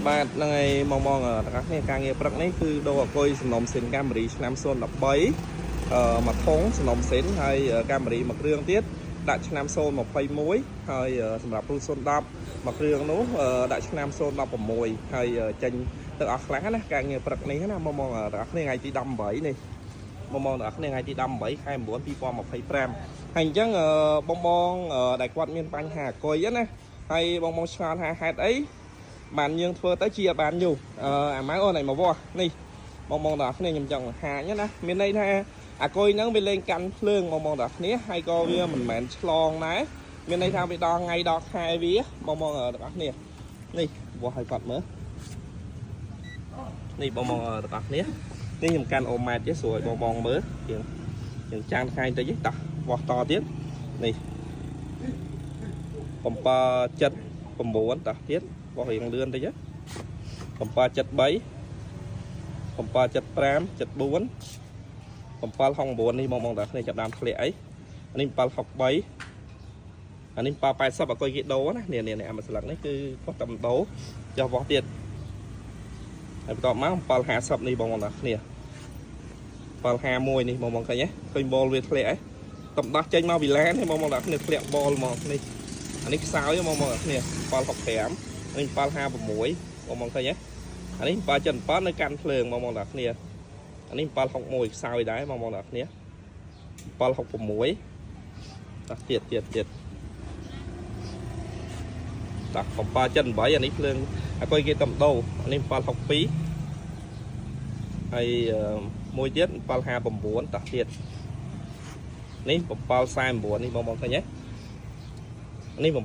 បាទហ្នឹងហើយមកមកទាំងអស់គ្នាការងារព្រឹកនេះគឺដូរអគុយសំណុំសិនកាមេរីឆ្នាំ013មួយធុងសំណុំសិនហើយកាមេរីមួយគ្រឿងទៀតដាក់ឆ្នាំ021ហើយសម្រាប់រូត010មួយគ្រឿងនោះដាក់ឆ្នាំ016ហើយចេញទៅអស់ខ្លះណាការងារព្រឹកនេះណាមកមកទាំងអស់គ្នាថ្ងៃទី18នេះមកមកទាំងអស់គ្នាថ្ងៃទី18ខែ9 2025ហើយអញ្ចឹងបងបងដែលគាត់មានបញ្ហាអគុយណាហើយបងបងឆ្ងល់ថាហេតុអី បានយើងធ្វើទៅជាបានយូរអាម៉ៅអូនឯងមកវាស់នេះបងបងទាំងអស់គ្នាខ្ញុំចង់បង្ហាញណាមានន័យថាអាគុយហ្នឹងវាលេងកាន់ភ្លើងបងបងទាំងអស់គ្នាហើយក៏វាមិនមែនឆ្លងដែរមានន័យថាវាដល់ថ្ងៃដល់ខែវាបងបងទាំងអស់គ្នានេះវាស់ឲ្យគាត់មើលនេះបងបងទាំងអស់គ្នានេះខ្ញុំកាន់អូម៉ែតទេស្រួលឲ្យបងបងមើលជាងជាងចាំងថ្ងៃតិចទេតោះវាស់តទៀតនេះ779តោះទៀតបោះរៀងលឿនតិច773 775 74 769នេះបងបងតាគ្នាចាប់ដើមធ្លាក់អីអានេះ763អានេះ780អគុយគេដូរណានេះនេះអាមួយស្លឹកនេះគឺគាត់តែដូរចុះបោះទៀតហើយបន្ទាប់មក750នេះបងបងតាគ្នា751នេះបងបងឃើញទេឃើញបលវាធ្លាក់អីតំដោះចេញមកវិឡាននេះបងបងតាគ្នាធ្លាក់បលមកនេះអានេះខ្សោយបងបងតាគ្នា765នេះ756បងបងឃើញទេអានេះ777នៅកាន់ភ្លើងបងបងតាគ្នាអានេះ761ខ្សោយដែរបងបងតាគ្នា766តោះទៀតទៀតទៀតតោះ778អានេះភ្លើងអាគុយគេតំដោអានេះ762ហើយមួយទៀត759តោះទៀតនេះ749នេះបងបងឃើញទេនេះ745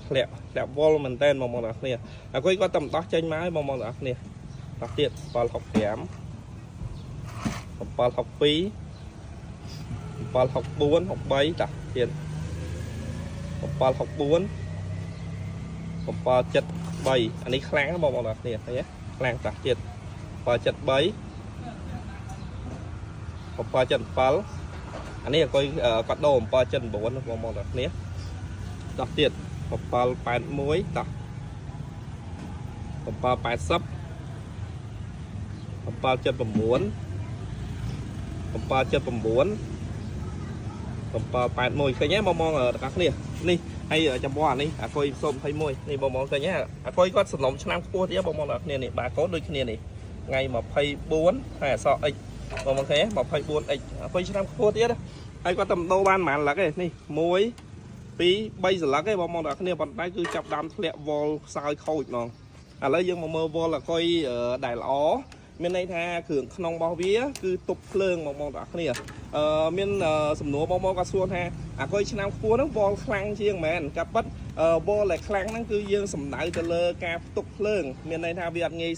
ធ្លាក់ធ្លាក់វល់មែនតើបងបងទាំងអស់គ្នាអាគុយគាត់តំដោះចេញមកឲ្យបងបងទាំងអស់គ្នាតោះទៀត765 762 764 63តោះទៀត764 773អានេះខ្លាំងបងបងទាំងអស់គ្នាឃើញទេខ្លាំងតោះទៀត773 777អានេះអាគុយគាត់ដូរ779បងបងទាំងអស់គ្នាតោះទៀត781តោះ780 779 779 781ឃើញទេបងបងទាំងអស់គ្នានេះហើយចំពោះអានេះអាគុយ021នេះបងបងឃើញទេអាគុយគាត់សំណុំឆ្នាំខ្ពស់ទៀតបងបងទាំងអស់គ្នានេះបាកូដដូចគ្នានេះថ្ងៃ24ហើយអក្សរ X បងបងឃើញទេ 24X អាគុយឆ្នាំខ្ពស់ទៀតហើយគាត់តែដូរបានប៉ុន្មានលឹកទេនេះ1 2 3សន្លឹកឯងបងប្អូនទាំងគ្នាប៉ុន្តែគឺចាប់ដើមធ្លាក់វល់ខ្សោយខូចហ្មងឥឡូវយើងមកមើលវល់អាគុយដែលល្អមានន័យថាគ្រឿងក្នុងរបស់វាគឺទប់ភ្លើងបងប្អូនទាំងគ្នាមានសំណួរបងប្អូនគាត់សួរថាអាគុយឆ្នាំខ្ពស់ហ្នឹងវល់ខ្លាំងជាងមែនកាពិតវល់ដែលខ្លាំងហ្នឹងគឺយើងសំដៅទៅលើការផ្ទុកភ្លើងមានន័យថាវាអត់ងាយ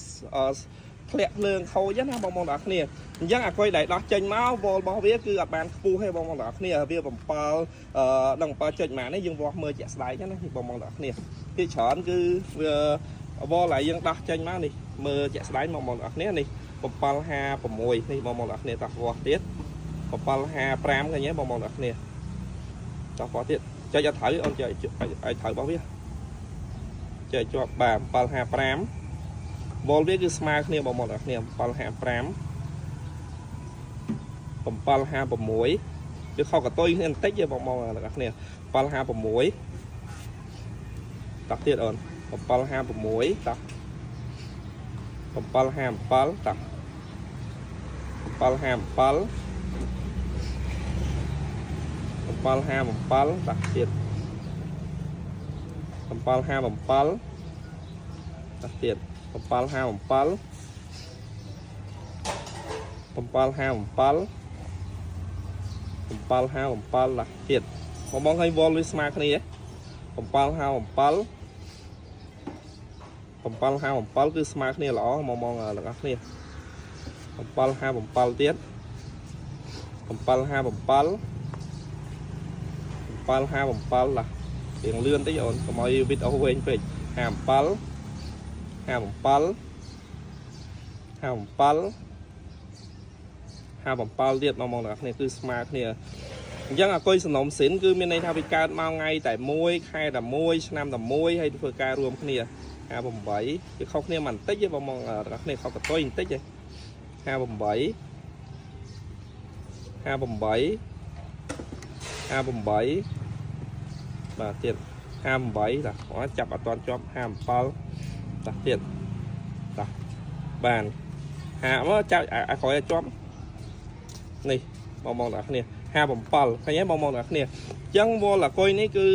ធ្លាក់ភ្លើងខូចណាបងប្អូនទាំងគ្នាអញ្ចឹងអាគុយដែលដោះចេញមកវល់របស់វាគឺអត់បានខ្ពស់ទេបងប្អូនទាំងគ្នាវា7ដល់7ចុចប៉ុន្មាននេះយើងវាស់មើលជាក់ស្ដែងណាបងប្អូនទាំងគ្នាពីច្រើនគឺវាវល់ដែលយើងដោះចេញមកនេះមើលជាក់ស្ដែងបងប្អូនទាំងគ្នានេះ756នេះបងប្អូនទាំងគ្នាតោះវាស់ទៀត755ឃើញទេបងប្អូនទាំងគ្នាតោះវាស់ទៀតចុចឲ្យត្រូវអូនចុចឲ្យត្រូវរបស់វាចុចជាប់បាទ755វល់វាគឺស្មើគ្នាបងប្អូនទាំងគ្នា755 756វាខុសកតុយគ្នាបន្តិចទេបងប្អូនទាំងអស់គ្នា756តោះទៀតអូន756តោះ757តោះ757 757តោះទៀត757តោះទៀត757 757 757ឡាទៀតបងបងឃើញវល់វាស្មើគ្នា757 757គឺស្មើគ្នាល្អបងបងទាំងអស់គ្នា757ទៀត757 757ឡារៀងលឿនតិចអូនកុំឲ្យវីដេអូវែងពេក57 57 57 57ទៀតបងប្អូនទាំងអស់គ្នាគឺស្មើគ្នា អញ្ចឹងអាគុយសំណុំសិនគឺមានន័យថាវាកើតមកថ្ងៃតែមួយខែតែមួយឆ្នាំតែមួយហើយធ្វើការរួមគ្នា58វាខុសគ្នាបន្តិចទេបងបងទាំងអស់គ្នាខុសកតុយបន្តិចទេ58 58 58បាទទៀត58តាអត់ចាប់អត់តាន់ជាប់57តាទៀតតាបានហាមកចាប់អាក្រោយឲ្យជាប់នេះបងបងទាំងអស់គ្នា57ឃើញទេបងបងទាំងអស់គ្នាអញ្ចឹងវល់អាគុយនេះគឺ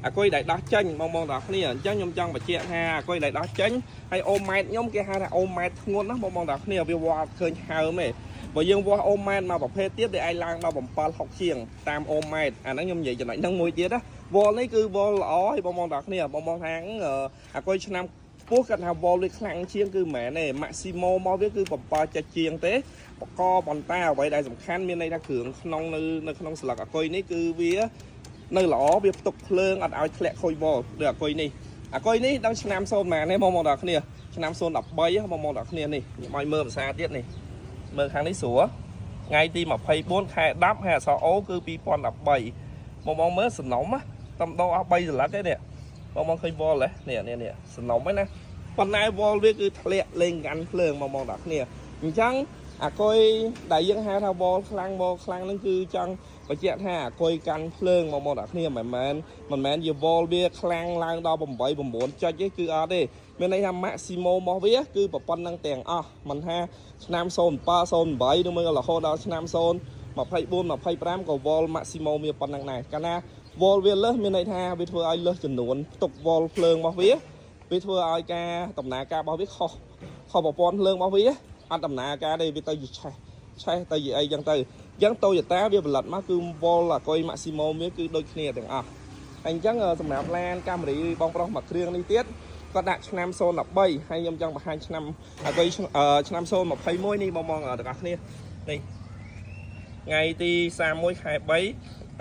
អាគុយដែលដោះចេញបងបងទាំងអស់គ្នាអញ្ចឹងខ្ញុំចង់បញ្ជាក់ថាអាគុយដែលដោះចេញហើយអូម៉ែតខ្ញុំគេហៅថាអូម៉ែតធ្ងន់ណាបងបងទាំងអស់គ្នាវាវល់ឃើញហើមទេបើយើងវាស់អូម៉ែតមកប្រភេទទៀតវាអាចឡើងដល់7 6ជាងតាមអូម៉ែតអាហ្នឹងខ្ញុំនិយាយចំណុចហ្នឹងមួយទៀតណាវល់នេះគឺវល់ល្អហើយបងបងទាំងអស់គ្នាបងបងថាអាគុយឆ្នាំខ្ពស់គាត់ថាវល់វាខ្លាំងជាងគឺមិនមែនទេ maximum មកវាគឺ7ចុចជាងទេបកប៉ុន្តែអ្វីដែលសំខាន់មានន័យថាគ្រឿងក្នុងនៅក្នុងស្លឹកអាគុយនេះគឺវានៅល្អវាផ្ទុកភ្លើងអត់ឲ្យធ្លាក់ខូចវល់ដូចអាគុយនេះអាគុយនេះដល់ឆ្នាំ0ម៉ានទេបងបងទាំងអស់គ្នាឆ្នាំ013បងបងទាំងអស់គ្នានេះខ្ញុំឲ្យមើលភាសាទៀតនេះមើលខាងនេះស្រួលថ្ងៃទី24ខែ10ហើយអក្សរ O គឺ2013បងបងមើលសំណុំតំដោអស់3សន្លឹកឯនេះបងបងឃើញវល់ហ៎នេះនេះនេះសំណុំហ្នឹងណាប៉ុន្តែវល់វាគឺធ្លាក់លេងកាន់ភ្លើងបងបងទាំងគ្នាអញ្ចឹងអាគុយដែលយើងហៅថាវល់ខ្លាំងវល់ខ្លាំងហ្នឹងគឺចង់បញ្ជាក់ថាអាគុយកាន់ភ្លើងបងបងទាំងគ្នាមិនមែនជាវល់វាខ្លាំងឡើងដល់8 9ចុចទេគឺអត់ទេមានន័យថា maximum របស់វាគឺប៉ុណ្្នឹងទាំងអស់មិនថាឆ្នាំ07 08ឬមួយក៏រហូតដល់ឆ្នាំ0 24 25ក៏វល់ maximum វាប៉ុណ្្នឹងដែរកាលណាវល់វាលើសមានន័យថាវាធ្វើឲ្យលើសចំនួនផ្ទុកវល់ភ្លើងរបស់វាវាធ្វើឲ្យការដំណើរការរបស់វាខុសប្រព័ន្ធភ្លើងរបស់វាអត់ដំណើរការទេវាទៅជាឆេះឆេះទៅជាអីចឹងទៅអញ្ចឹង Toyota វាផលិតមកគឺវល់អាគុយ maximum វាគឺដូចគ្នាទាំងអស់ហើយអញ្ចឹងសម្រាប់ឡាន Camry បងប្រុសមួយគ្រឿងនេះទៀតគាត់ដាក់ឆ្នាំ013ហើយខ្ញុំចង់បង្ហាញឆ្នាំអាគុយឆ្នាំ021នេះបងបងទាំងអស់គ្នានេះថ្ងៃទី31ខែ3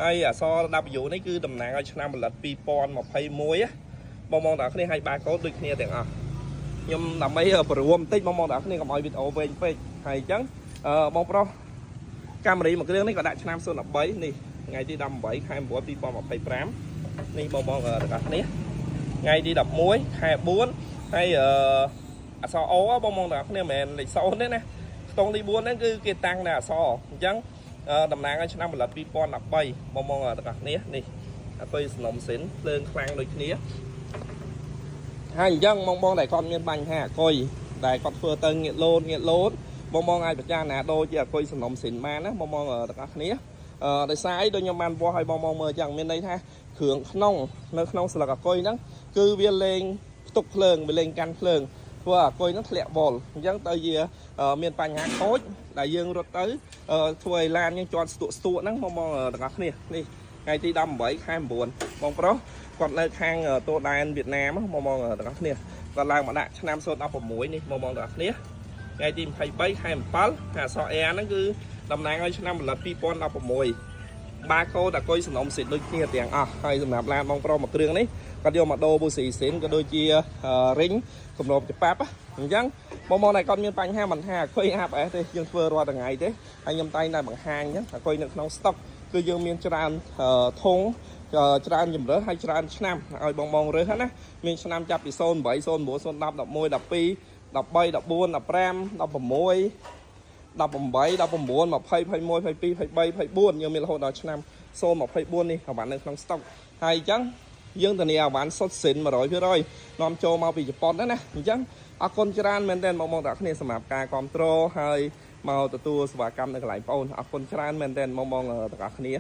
ហើយអក្សរ W នេះគឺតំណាងឲ្យឆ្នាំផលិត2021បងបងទាំងអស់គ្នាឲ្យបាកូដដូចគ្នាទាំងអស់ខ្ញុំដើម្បីព្រមបន្តិចបងបងទាំងអស់គ្នាកុំឲ្យវីដេអូវែងពេកហើយអញ្ចឹងបងប្រុស Camry មួយគ្រឿងនេះក៏ដាក់ឆ្នាំ013នេះថ្ងៃទី18ខែ9 2025នេះបងបងទាំងអស់គ្នាថ្ងៃទី11ខែ4ហើយអក្សរ O បងបងទាំងអស់គ្នាមិនមែនលេខ0ទេណាខ្ទង់ទី4ហ្នឹងគឺគេតាំងនៅអក្សរអញ្ចឹងតំណាងឲ្យឆ្នាំផលិត2013បងបងទាំងអស់គ្នានេះអាគុយសំណុំសិនភ្លើងខ្លាំងដូចគ្នាហើយអញ្ចឹងបងបងដែលគាត់មានបញ្ហាអាគុយដែលគាត់ធ្វើទៅងាកលោតងាកលោតបងបងអាចពិចារណាដូចជាអាគុយសំណុំសិនបានណាបងបងទាំងអស់គ្នាដោយសារអីដូចខ្ញុំបានវាស់ឲ្យបងបងមើលអញ្ចឹងមានន័យថាគ្រឿងក្នុងនៅក្នុងស្លឹកអាគុយហ្នឹងគឺវាលេងផ្ទុកភ្លើងវាលេងកាន់ភ្លើងធ្វើអាគុយហ្នឹងធ្លាក់វល់អញ្ចឹងទៅជាមានបញ្ហាខូចដែលយើងរត់ទៅធ្វើឲ្យឡានយើងជាន់ស្ទក់ស្ទក់ហ្នឹងបងបងទាំងអស់គ្នានេះថ្ងៃទី18ខែ9បងប្រុសគាត់នៅខាងតូដែនវៀតណាមបងបងទាំងអស់គ្នាគាត់ឡើងមកដាក់ឆ្នាំ016នេះបងបងទាំងអស់គ្នាថ្ងៃទី23ខែ7អាស Air ហ្នឹងគឺតំណាងឲ្យឆ្នាំផលិត2016បាកូដអាគុយសំណុំសិនដូចគ្នាទាំងអស់ហើយសម្រាប់ឡានបងប្រុសមួយគ្រឿងនេះគាត់យកមកដូរប៊ូស៊ីសិនក៏ដូចជារិញគម្របច្បាប់អញ្ចឹងបងបងតែគាត់មានបញ្ហាមិនថាអាគុយ ABS ទេយើងធ្វើរាល់ថ្ងៃទេហើយខ្ញុំតែងតែបង្ហាញអញ្ចឹងអាគុយនៅក្នុងស្តុកគឺយើងមានច្រើនធុងច្រើនជំរើសហើយច្រើនឆ្នាំឲ្យបងបងរើសណាមានឆ្នាំចាប់ពី08 09 010 11 12 13 14 15 16 18 19 20 21 22 23 24យើងមានរហូតដល់ឆ្នាំ024នេះអាវ៉ាន់នៅក្នុងស្តុកហើយអញ្ចឹងយើងធានាអាវ៉ាន់សុទ្ធសិន100%នាំចូលមកពីជប៉ុនណាអញ្ចឹងអរគុណច្រើនមែនទែនបងបងទាំងគ្នាសម្រាប់ការគ្រប់គ្រងហើយមកទទួលសេវាកម្មនៅកន្លែងបងអូនអរគុណច្រើនមែនទែនបងបងទាំងអស់គ្នា